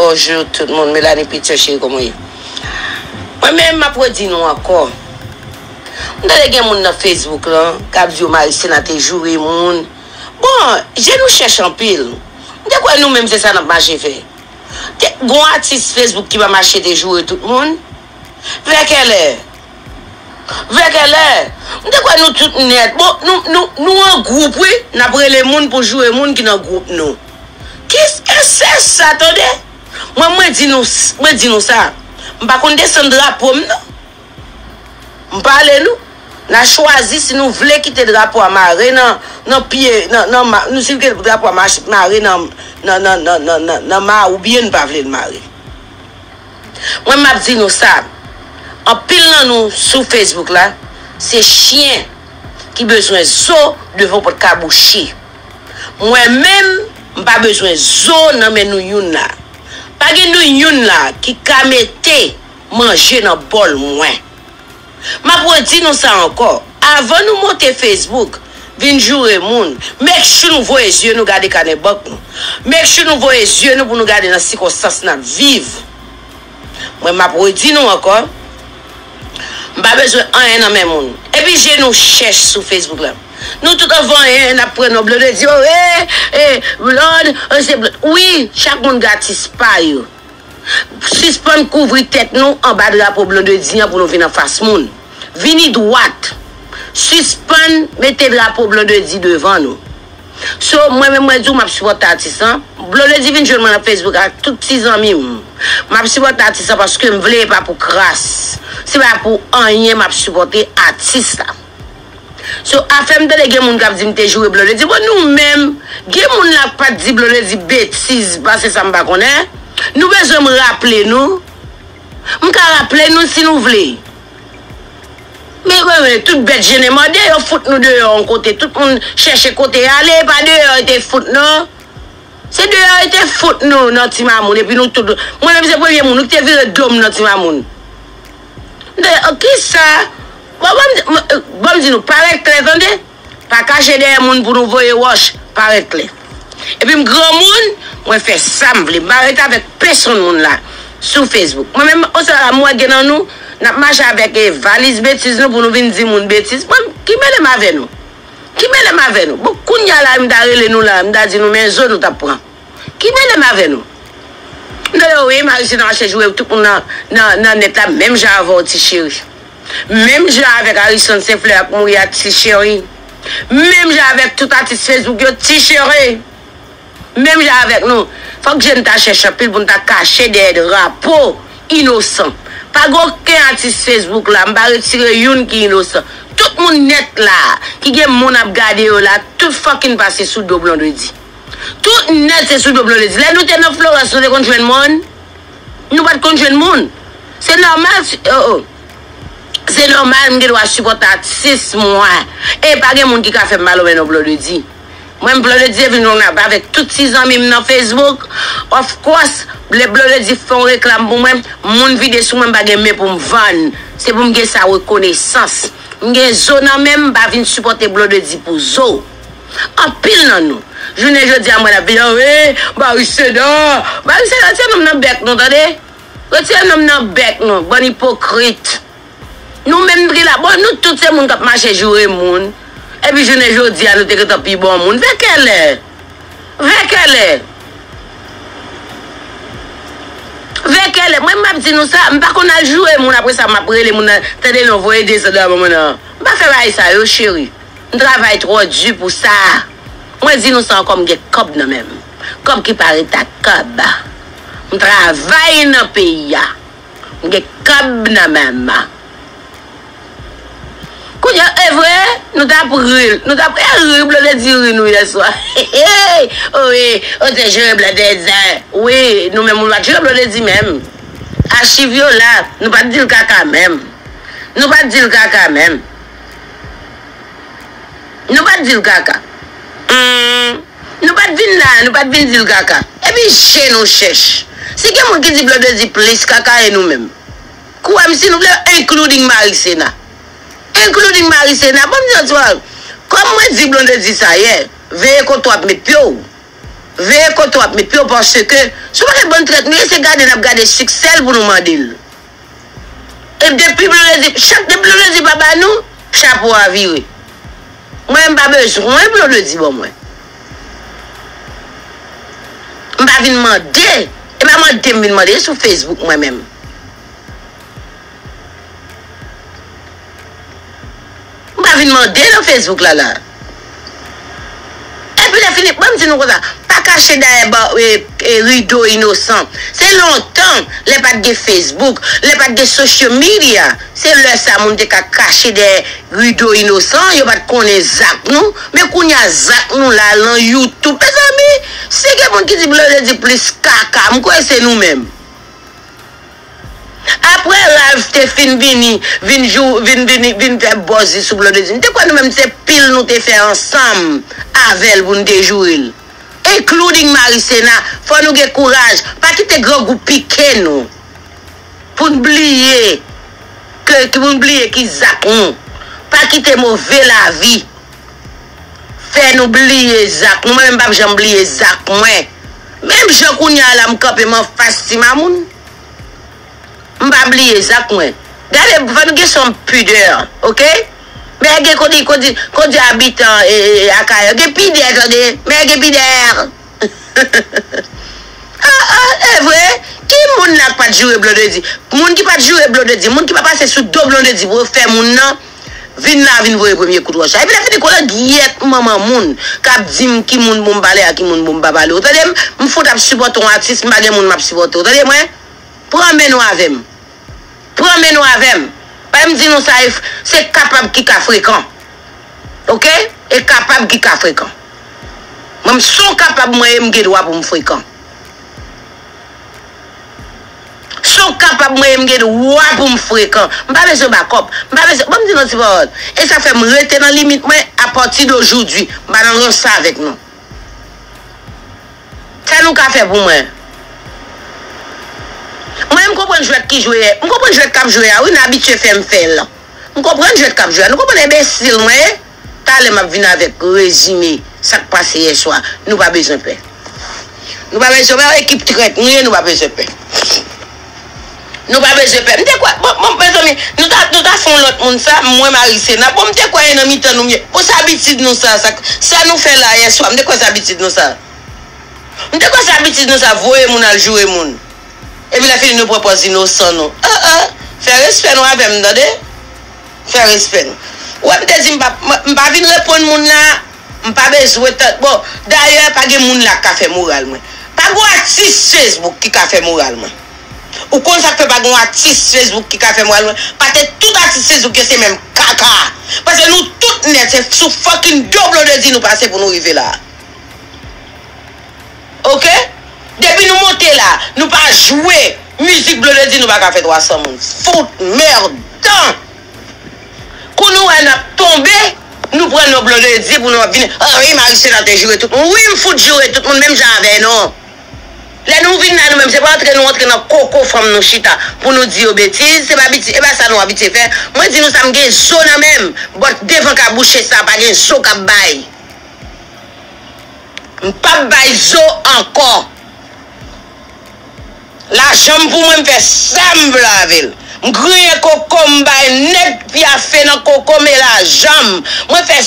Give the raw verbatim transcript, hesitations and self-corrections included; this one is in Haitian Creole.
Bonjou tout moun, Melanie Pityon cheri, kòman w ye? Mwen menm, m ap redi nou ankò. M tande gen moun nan Facebook lan k ap di yo Marisena te joure moun. Bon, je nou chèch anpil. M te kwè nou menm se sa n ap mache fè. Te, gon atis Facebook ki pa mache te joure tout moun. Vèkèlè. Vèkèlè. M te kwè nou tout nèt. Bon, nou, nou, nou an gwoup, wi. N ap rele moun pou joure moun ki nan gwoup nou. Ki, e se sa, tande? Mwen, mwen di nou, mwen di nou sa. M pa konn desann drapo m, non. M pale nou. N a chwazi si nou vle kite drapo a mare nan, nan pye, nan, nan ma-, nou si vle drapo a mache, mare nan, nan, nan ma oubyen n pa vle l mare. Mwen, m ap di nou sa. Anpil nan nou sou Facebook la, se chyen ki bezwen zo devan pòt kabouchi. Mwen menm, m pa bezwen zo nan men nou youn la. Pa gen nou youn la ki ka mete manje nan bòl mwen. M ap redi nou sa ankò. Avan nou monte Facebook, vin joure moun, make sure nou voye zye nou gade kanè bank nou. Make sure nou voye zye nou pou nou gade nan sikonstans n ap viv. Mwen, m ap redi nou ankò. M pa bezwen anyen nan men moun. Epi je nou chèch sou Facebook la. Nou tout an vanyen, n ap pran non Blondedy, o, e, e, Blonde, e, se Blonde. Wi, chak moun gen atis pa yo. Sispann kouvri tèt nou anba drapo Blondedy an pou nou vin anfas moun. Vini dwat. Sispann mete drapo Blondedy devan nou. So, mwen menm, mwen di w, m ap sipòte atis lan. Blondedy vin jwenn mwen nan Facebook ak tout ti zanmi m. M ap sipòte atis lan paske m vle, e pa pou kras. Se pa pou anyen m ap sipòte atis la. So, afè m tande gen moun k ap di m te joure Blondedy. Bon, nou menm, gen moun la k pa t di Blondedy betiz, pase sa m pa konnen. Nou bezwen m raple nou. M ka raple nou si nou vle. Men, men, men, tout bèt jennen mòde, yo fout nou deyò yon kote. Tout moun chèche kote ale, e pa deyò yo te fout, non. Se deyò yo te fout nou nan Ti Mamoun, epi nou tout. Mwen menm, se premye moun ki te vire do m nan Ti Mamoun. M te, oh, kisa? Bon, bon, m di, m, bon, m di nou, parèt klè, tande. Pa kache dèyè moun pou nou voye wòch, parèt klè. Epi m granmoun, mwen fè sa m vle. M pa ret avèk pèsonn moun la sou Facebook. Mwen menm, oswara m wè gen nan nou, n ap mache avèk, e, valiz betiz nou pou nou vin di moun betiz. Mwen, ki mele m avè nou? Ki mele m avè nou? Bon, kounye a la, m ta rele nou la, m ta di nou, men zo nou t ap pran. Ki mele m avè nou? M tande w, wi, Marisena mache joure tout moun nan, nan, nan nèt la, menm jan avè w, ti cheri. Menm jan avèk Arison Senflè ap mouri a, ti cheri. Menm jan avèk tout atis Facebook yo, ti cheri. Menm jan avèk nou. Fòk je n ta chèch anpil pou n ta kache dèyè drapo inosan. Pa gen okenn atis Facebook la, m pa retire youn ki inosan. Tout moun nèt la, ki gen moun ap gade yo la, tout fucking pase sou do Blondedy. Tout nèt se sou do Blondedy. Lè nou te nan Florans, nou te konn jwenn moun? Nou pa t konn jwenn moun. Se nòmal, si, oh, oh. Se nòmal, m gen dwa sipòte atis mwen. E pa gen moun ki ka fè m mal anmè non Blondedy. Mwen, m Blondedy vin jwenn avèk tout ti zanmi m nan Facebook. Of course, lè Blondedy fè yon reklam pou mwen, moun vide sou mwen, m pa gen men pou m vann. Se pou m gen sa rekonesans. M gen zo nan men m, m pa vin sipòte Blondedy pou zo. Anpil nan nou. Jounen jodi a, mwen ap vin, "Wi, Marisena." Marisena, retire non m nan bèk nou, tande? Retire non m nan bèk nou, bann ipokrit. Nou menm ki la, bon, nou tout se moun k ap mache joure moun. Epi jounen jodi a, nou te gentan pi bon moun. Vèkèlè. Vèkèlè. Vèkèlè. Mwen, m ap di nou sa, m pa konn al joure moun, apre sa, m ap rele moun nan, tande non, voye desann nan mwen nan. M pa fè bagay sa yo, cheri. M travay twò di pou sa. Mwen di nou sa ankò, m gen kòb nan men m. Kòb ki pa ret ak kòb. M travay nan peyi a. M gen kòb nan men m. Kounye a, e vre, nou t ap ri. Nou t ap, e ri, Blondedy ri nou yèswa. O wi, ou te joure Blondedy. Wi, nou menm, nou pa t joure Blondedy menm. Achiv yo la, nou pa t di l kaka menm. Nou pa t di l kaka menm. Nou pa t di l kaka. Hmm. Nou pa t vin la, nou pa t vin di l kaka. Epi je nou chèch. Si gen moun ki di Blondedy plis kaka e nou menm. Kwè m, si nou vle, including Marisena. Including Marisena. Bon, m di yon ti bagay. Kòm mwen di Blondedy sa yè, veye kote w ap met pye w. Veye kote w ap met pye w, paske si w pa gen bann trèt nou ye, se gade n ap gade siksè l pou nou mande l. E depi Blondedy, chak depi Blondedy pa ba nou, chapo a vire. Mwen, m pa bezwen Blondedy ban mwen. M pa vin mande. E pa mande m vin mande, e sou Facebook mwen menm. M pa vin mande nan Facebook la la. Epi lè fini, ban m di nou konsa, pa kache dèyè ba, e, e, rido inosan. Se lontan, lè pa t gen Facebook, lè pa t gen social media, se lè sa moun te ka kache dèyè rido inosan, yo pa t konnen zak nou. Men kounye a zak nou la nan YouTube. Mezanmi, si gen moun ki di Blondedy plis kaka, m kwè se nou menm. Apre Ralph te fin vini, vin jou, vin vini, vin fè buzz li sou Blondedy, m te kwè nou menm se pil nou te fè ansanm avè l pou n te joure l. Including Marisena, fò nou gen kouraj, pa kite grangou pike nou. Pou n bliye, ke, ke pou n bliye ki zak nou. Pa kite move lavi fè nou bliye zak nou. Mwen menm m p ap janm bliye zak mwen. Menm jan kounye a la m kanpe m anfas Ti Mamoun. M pa bliye zak mwen. Gade, fò nou gen sòm pidè, oke? Men gen kodi, kodi, kodi abitan, e, e, Akayè. Gen pidè, tande. Men gen pidè. Ah, ah, e vre? Ki moun la k pa t joure Blondedy? Moun ki pa t joure Blondedy, moun ki pa pase sou do Blondedy pou yo fè moun nan, vin la, vin voye premye kout wòch la. Epi lè fini, kolangyèt manman moun k ap di m ki moun pou m pale a, ki moun pou m pa pale. Ou tande m? M fout ap sipòte yon atis, m pa gen moun m ap sipòte. Ou tande mwen? Pran men nou avè m. Pran men nou avè m. Paske m di nou sa, e f-, se kapab ki ka frekan. Oke? E kapab ki ka frekan. Mwen, m se yon kapab mwen ye, m gen dwa pou m frekan. Se yon kapab mwen ye, m gen dwa pou m frekan. M pa bezwen bakòp. M pa bezwen, ban m di nou ti pawòl. E sa fè m rete nan limit mwen, apati de jodi. M pa nan rans sa avèk nou. Sa nou ka fè pou mwen? Mwen, m konprann jwèt ki jwe, m konprann jwèt k ap jwe a, wi, n abitye fè m fè l. M konprann jwèt k ap jwe a. Nou konprann enbesil mwen ye? Talè m ap vin avèk rezime sa k pase yèswa. Nou pa bezwen pè. Nou pa bezwen pè, ekip trèt nou ye, nou pa bezwen pè. Nou pa bezwen pè. M te kwè, bon, bon, mezanmi, nou ta, nou ta fè yon lòt moun sa, mwen Marisena. Bon, m te kwè e nan mitan nou m ye. Bon, se abitid nou sa, sa, sa nou fè la yèswa, m te kwè se abitid nou sa. M te kwè se abitid nou sa, voye moun al joure moun. Epi lè fini nou pran pòz inosan nou. Ah, ah, fè respè nou avè m, tande? Fè respè nou. Ou wè m te di m pa, m, m pa vin reponn moun la, m pa bezwen tann. Bon, dayè, pa gen moun la k ka fè moral mwen. Pa gen atis Facebook ki ka fè moral mwen. Ou konn sa k fè pa gen atis Facebook ki ka fè moral mwen? Paske tout atis Facebook yo se menm kaka. Paske nou tout nèt se sou fucking do Blondedy nou pase pou nou rive la. Oke? Depi nou monte la, nou pa jwe mizik Blondedy, nou pa ka fè twa san moun. Fout mèdan! Kou nou wè n ap tonbe, nou pran non Blondedy pou nou ap vini. Ah wi, Marisena te joure tout moun. Wi, m fout joure tout moun, menm jan avè nou. Lè nou vin la, nou menm, se pa antre nou antre nan koko fanm nou chita pou nou di yo betiz, se pa biti-, e pa sa nou abitye fè. Mwen di nou sa, m gen zo nan men m, bòt devan ka bouche sa, pa gen zo k ap bay. M p ap bay zo ankò. Lajan m pou mwen, m fè sa m vle avè l. M griyen koko, m bay nèg pyafe nan koko m e lajan m. Mwen fè